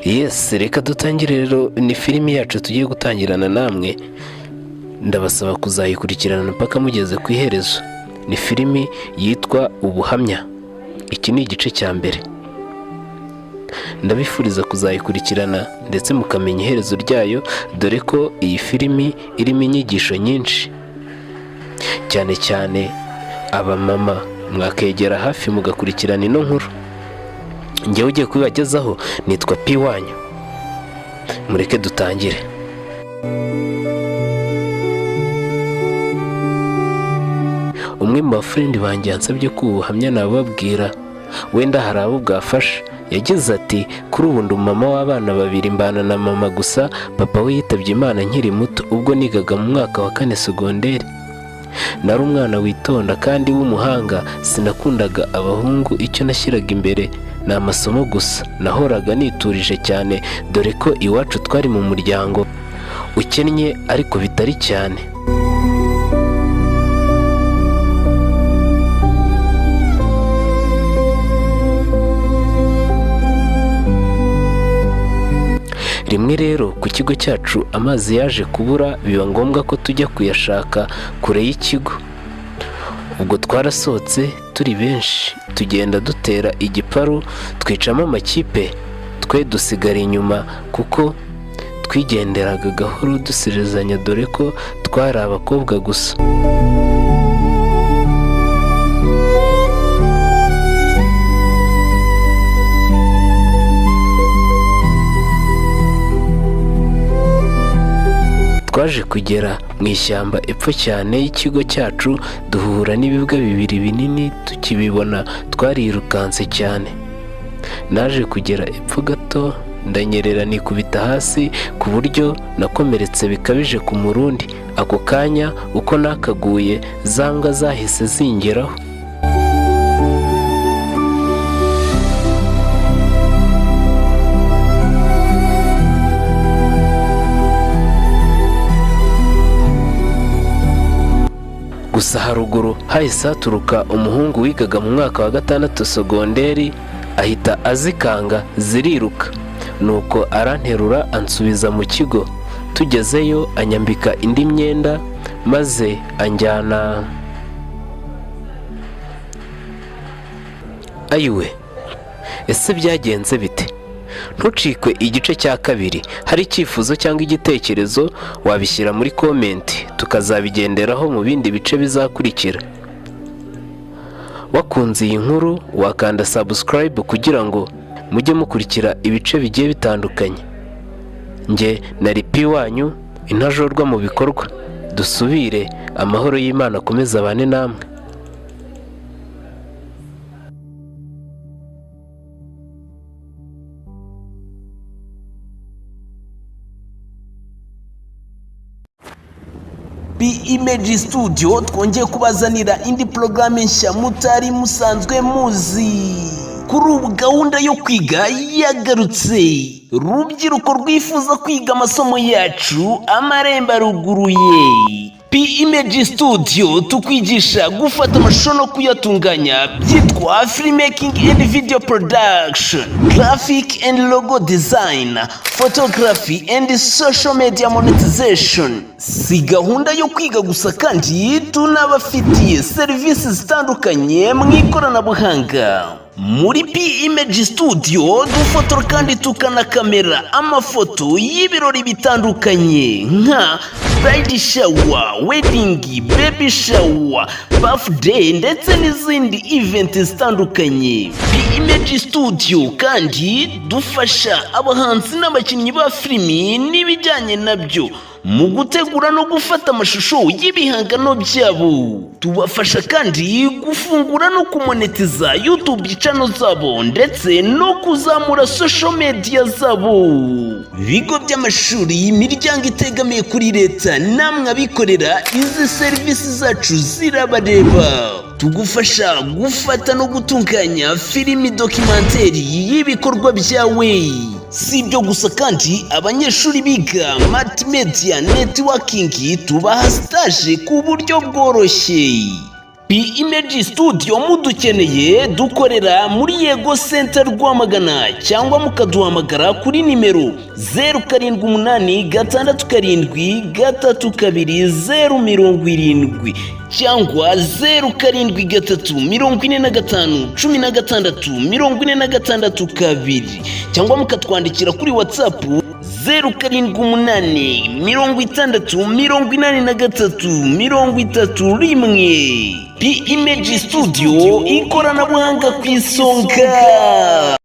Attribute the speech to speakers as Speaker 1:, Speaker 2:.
Speaker 1: Yes, reka dutangire rero. Ni filimi yacu tugiye gutangirana namwe, ndabasaba kuzayikurikirana mpaka mugeze ku iherezo. Ni filimi yitwa Ubuhamya, iki ni igice cya mbere. Ndabifuriza kuzayikurikirana ndetse mukamenya iherezo ryayo, dore ko iyi filimi irimo inyigisho nyinshi cyane cyane. Abamama mwakegera hafi mugakurikirana ino nkuru. Njyewe ugiye kubibagezaho nitwa Pi wanyu. Mureke dutangire. Umwe mu ba friend banjye yansabye ko ubuhamya nababwira, wenda hari abo bwafasha. Yagize ati: "Kuri ubu ndi umumama w'abana babiri, mbana na mama gusa. Papa we yitabye Imana nkiri muto, ubwo nigaga mu mwaka wa kane segonderi. Nari umwana witonda kandi w'umuhanga, sinakundaga abahungu, icyo nashyiraga imbere ni amasomo gusa. Nahoraga niturije cyane, dore ko iwacu twari mu muryango ukennye ariko bitari cyane. Rimwe rero ku kigo cyacu amazi yaje kubura, biba ngombwa ko tujya kuyashaka kure y'ikigo. Ubwo twarasohotse turi benshi, tugenda dutera igiparu, twicamo amakipe, twe dusigara inyuma kuko twigenderaga gahoro duserezanya, dore ko twari abakobwa gusa. Twaje kugera mu ishyamba epfo cyane y'ikigo cyacu, duhura n'ibibwa bibiri binini. Tukibibona twarirukanse cyane. Naje kugera epfo gato ndanyerera, nikubita hasi ku buryo nakomeretse bikabije ku murundi. Ako kanya uko nakaguye, za mbwa zahise zingeraho. Gusa haruguru hahise haturuka umuhungu wigaga mu mwaka wa gatandatu sogonderi, ahita azikanga ziriruka. Nuko aranterura ansubiza mu kigo. Tugezeyo anyambika indi myenda maze anjyana." Ayiwe, ese byagenze bite? Ntucikwe igice cya kabiri. Hari icyifuzo cyangwa igitekerezo, wabishyira muri comment, tukazabigenderaho mu bindi bice bizakurikira. Wakunze iyi nkuru, wakanda subscribe kugira ngo mujye mukurikira ibice bigiye bitandukanye. Njye na Ripi wanyu, intajorwa mu bikorwa. Dusubire, amahoro y'Imana akomeze abane namwe.
Speaker 2: B Image Studio twongeye kubazanira indi porogaramu nshya mutari musanzwe muzi. Kuri ubu gahunda yo kwiga yagarutse. Rubyiruko rwifuza kwiga amasomo yacu, amarembo aruguruye. P Image Studio tukwigisha gufata amashusho no kuyatunganya, byitwa filmmaking and video production, graphic and logo design, photography and social media monetization. Si gahunda yo kwiga gusa kandi, tunabafitiye serivisi zitandukanye mu ikoranabuhanga. Muri P Image Studio dufotora kandi tukanakamera amafoto y'ibirori bitandukanye nka bride shower, wedding, baby shower, birthday ndetse n'izindi event zitandukanye. P Image Studio kandi dufasha abahanzi n'abakinnyi ba filimi n'ibijyanye nabyo mu gutegura no gufata amashusho y'ibihangano byabo. Tubafasha kandi gufungura no kumonetiza YouTube channel zabo ndetse no kuzamura social media zabo. Ibigo by'amashuri, imiryango itegamiye kuri leta namwe abikorera, izi serivisi zacu zirabareba. Tugufasha gufata no gutunganya filimi documentary y'ibikorwa byawe. Si ibyo gusa kandi, abanyeshuri biga multimedia networking tubaha stage ku buryo bworoshye. P Image Studio mudukeneye, dukorera muri Yego Center Rwamagana, cyangwa mukaduhamagara kuri nimero 0786732070 cyangwa 0734516462, cyangwa mukatwandikira kuri WhatsApp 0786083331. P Image Studio, ikoranabuhanga ku isonga.